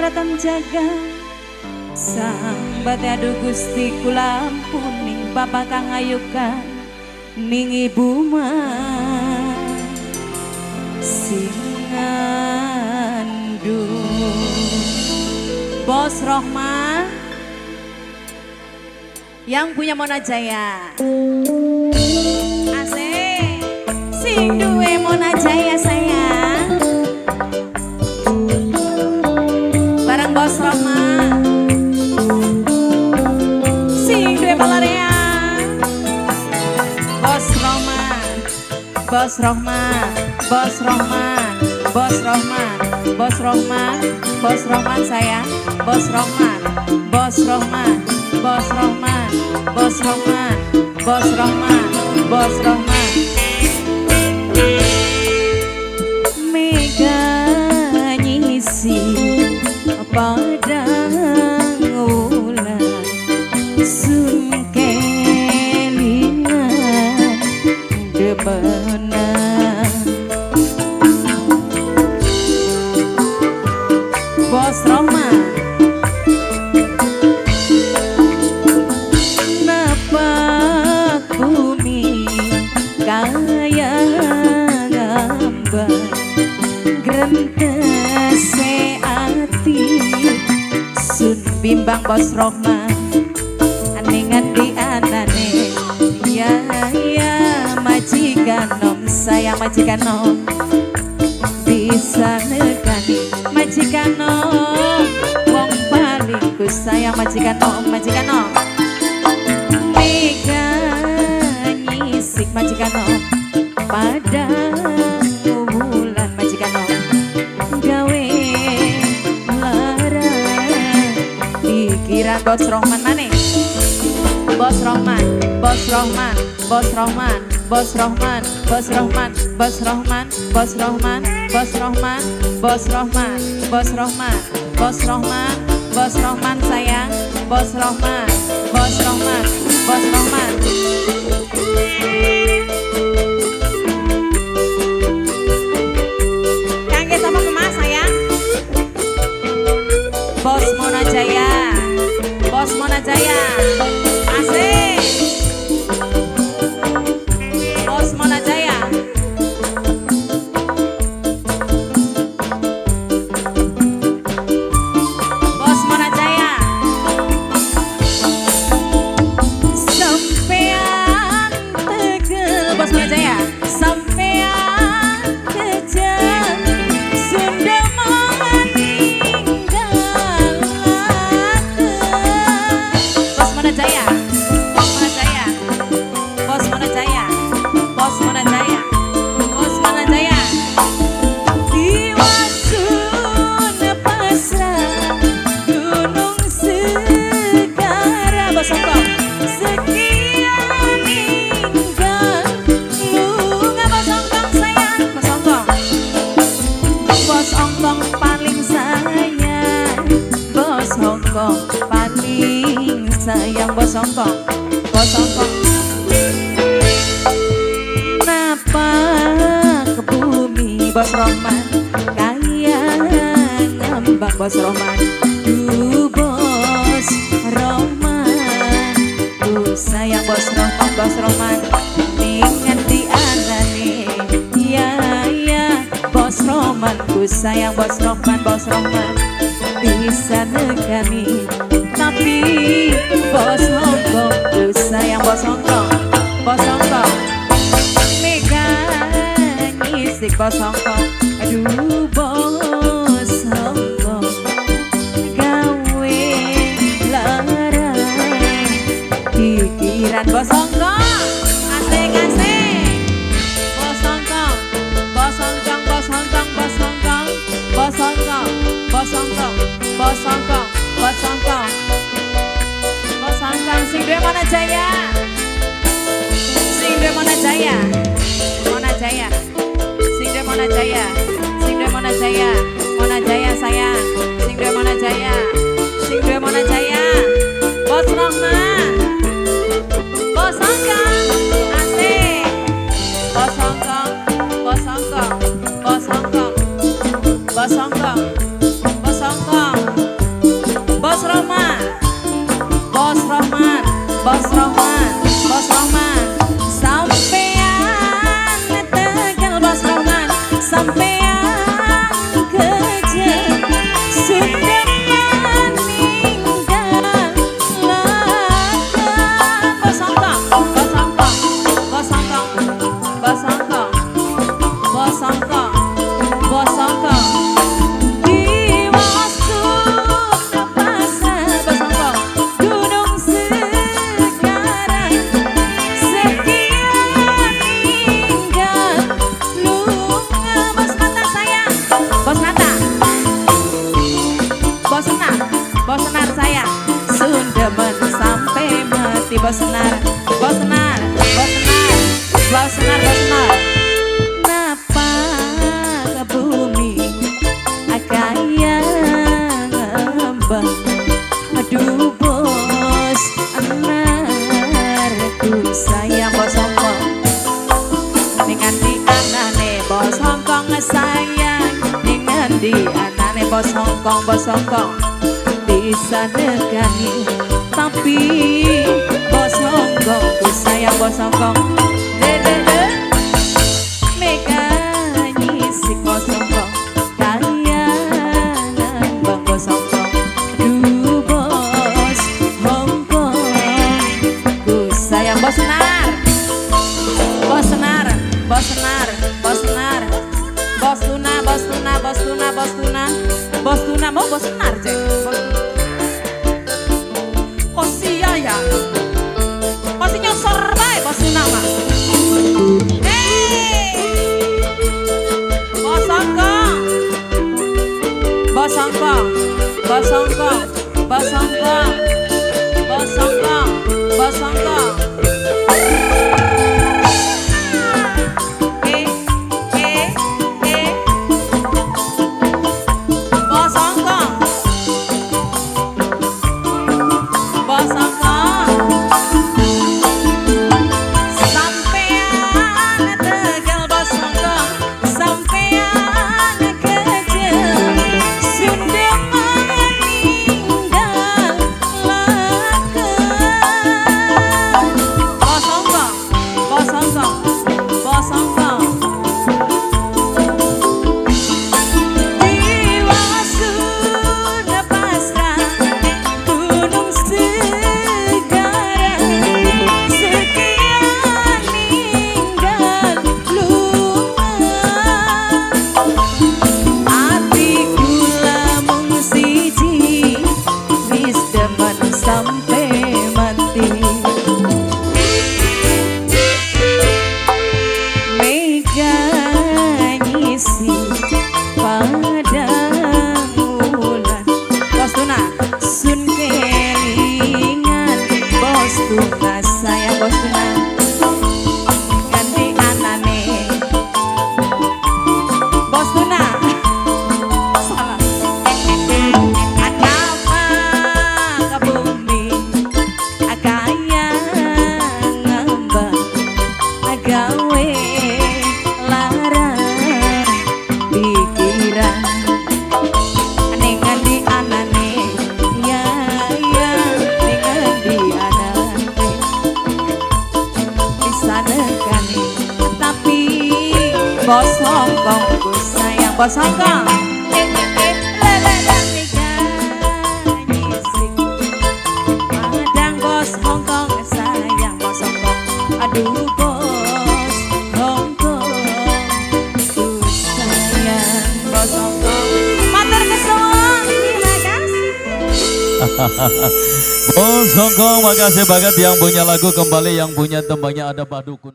Karaton jaga sambate aduh Gusti kula ampuning bapak kang ayukan ning ibu mah sing ngandung. Bos Rohman yang punya Mona Jaya. Asik sing duwe Mona Jaya sayang. Bareng Bos Rohman sing duwe Balarea. Bos Rohman, Bos Rohman, Bos Rohman, Bos Rohman, Bos Rohman, Bos Rohman sayang, Bos Rohman, Bos Rohman, Bos Rohman, Bos Rohman, Bos Rohman, Bos Rohman. Mega nyisi padang wulan sun kelingan demenan. Bos Rohman napak bumi kaya gambar grentese ati sun bimbang Bos Rohman aningan di anane ya ya majikan nom sayang majikan nom bisa nekani majikan nom wong paling ku sayang majikan nom majikan nom mega nyisik majikan nom padang wulan majikan nom gawe lara pikiran Bos Rohman maneh. Bos Rohman, Bos Rohman, Bos Rohman, Bos Rohman, Bos Rohman, Bos Rohman, Bos Rohman, Bos Rohman, Bos Rohman, Bos Rohman, Bos Rohman, Bos Rohman sayang, Bos Rohman, Bos Rohman, Bos Rohman. Kangge sapa Mas sayang? Bos Mona Jaya, Bos Mona Jaya. Asik. Bos Mona Jaya. Bos Mona Jaya. Sampean tegel Bos Mona Jaya. Sampean kejam Sunda meninggal aku. Bos Mona Jaya. Bos Mona Jaya. Bos Mona Jaya. Bos Mona Jaya. Bos Mona Jaya. Diwasun pasrah gunung segara Bos Hongkong. Sekian ninggal lunga Bos Hongkong sayang Bos Hongkong. Bos Hongkong paling sayang. Bos Hongkong paling sayang Bos Hongkong. Bos Hongkong. Napak bumi Bos Rohman kaya ngambang Bos Rohman. Duh Bos Rohman, ku sayang Bos Rohman, Bos Rohman ning ngendi anane ya ya Bos Rohman, ku sayang Bos Rohman, Bos Rohman bisa nekani tapi Bos Hongkong, ku sayang Bos Hongkong, Bos Hongkong mega nyisik Bos Hongkong. Aduh Bos Hongkong gawe lara pikiran Bos Hongkong. Asik asik Bos Hongkong, Bos Hongkong, Bos Hongkong, Bos Hongkong, Bos Hongkong, Bos Hongkong, Bos Hongkong, Bos Hongkong, Bos Hongkong sing duwe Mona Jaya. Sing duwe Mona Jaya. Mona Jaya. Sing duwe Mona Jaya. Sing duwe Mona Jaya. Mona Jaya sayang. Sing duwe Mona Jaya. Sing duwe Mona Jaya. Bos Rohman. Bos Hongkong. Asik. Bos Hongkong, Bos Hongkong, Bos Hongkong, Bos Hongkong, Bos Hongkong. bos senar, bos senar, bos senar, bos senar, bos senar. Napa ke bumi kaya ngembang, aduh bos enar ku sayang bos Hongkong. Dengan di anane bos Hongkong sayang, dengan di anane bos Hongkong, bos Hongkong bisa nekani, tapi bos Hongkong ku sayang bos Hongkong. De de de mega nyisik bos Hongkong, kaya nambang bos Hongkong, duh bos Hongkong ku sayang bos senar, bos senar, bos senar, bos senar, bos tuna, bos tuna, bos tuna, bos tuna, bos tuna, mau bos senar cek. Kosia ya, pasti nyosor bae bos tuna mah. Hey, bos Hongkong, bos Hongkong, bos Hongkong, bos Hongkong, bos Hongkong, bos Hongkong. Eh, eh, eh, bos Hongkong, bos Hongkong. Sampean tegal bos Hongkong, sampean kejem, sudah meninggal laken. Bos Hongkong, bos Hongkong, bos Hongkong. Diwasun pasrah gunung segara, sekian ninggal lunga. Atiku lamung siji, wis demen sampe mati. Mega nyisi padang wulan, bos tuna sun kelingan, bos tuna sayang bos tuna, ganti anane bos tuna. Salah. Anapa ke bumi kaya ngembang, gawe lara pikiran, ning ngendi anane ya ya, ning ngendi anane bisa nekani, tapi bos Hongkong ku sayang bos Hongkong. Eh eh eh le le le mega nyisik padang bos Hongkong sayang bos Hongkong, aduh bos Hongkong ku sayang bos Hongkong. Matur kesuwun, terima kasih. Bos Hongkong, makasih banget yang punya lagu kembali, yang punya tembangnya ada Pak Dukun.